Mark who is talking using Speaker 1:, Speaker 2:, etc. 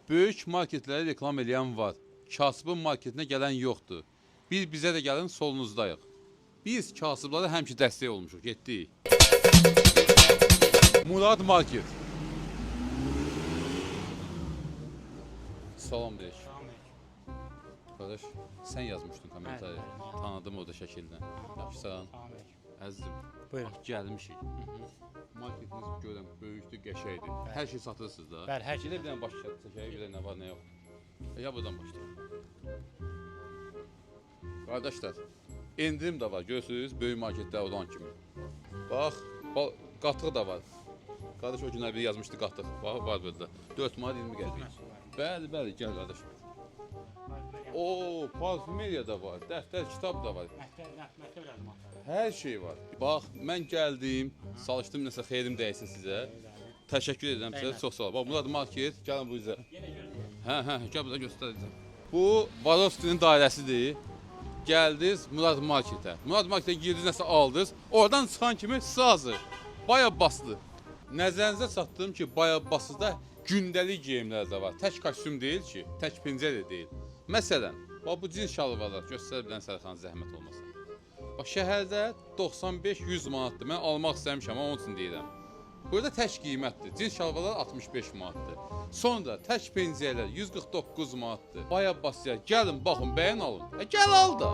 Speaker 1: Böyük marketlərə reklam eləyən var. Kasıbın marketinə gələn yoxdur. Bir bizə də gəlin, solunuzdayıq. Biz kasıblara həmişə dəstək olmuşuq, getdik. Murad Market. Salam deyək. Qardaş, sən yazmışdın kommentariya. Tanıdım o da şəkildən. Yaxşısan? Əzizim,
Speaker 2: Buyurun.
Speaker 1: bax gəlmişik. Marketiniz görürəm böyükdür, qəşəngdir. Hər şey satırsınız da.
Speaker 2: Bəli, hər şey.
Speaker 1: Gələ bir dənə baş çəkək, görək nə var, nə yox. Ya buradan başlayaq. Qardaşlar, endirim də var, görürsünüz, böyük marketdə olan kimi. Bax, qatıq da var. Qardaş o günlər biri yazmışdı qatıq. Bax, var burada. 4 manat 20 qəpik. Bəli, bəli, gəl qardaş. Oo, parfümeriya da var, dəftər, kitab da var.
Speaker 2: Məktəb ləvazimatları.
Speaker 1: Hər şey var. Bax, mən gəldim, çalışdım nəsə xeyrim dəysin sizə. Təşəkkür edirəm sizə, çox sağ ol. Bax, Murad Market, gəlin bu üzə.
Speaker 2: Yenə gözləyək.
Speaker 1: Hə, hə, gəl burada göstərəcəm. Bu Varovskinin dairəsidir. Gəldiniz Murad Marketə. Murad Marketə girdiniz, nəsə aldınız. Oradan çıxan kimi sazı baya baslı. Nəzərinizə çatdırım ki, baya baslıda gündəlik geyimlər də var. Tək kostyum deyil ki, tək pencək də deyil. Məsələn, bax bu cins şalvarlar göstərə bilən Sərxan zəhmət olmasa. Bax şəhərdə 95-100 manatdır. Mən almaq istəmişəm, amma onun üçün deyirəm. Burada tək qiymətdir. Cins şalvarlar 65 manatdır. Sonra tək pencəklər 149 manatdır. Baya basıya gəlin, baxın, bəyən alın. E, gəl al da.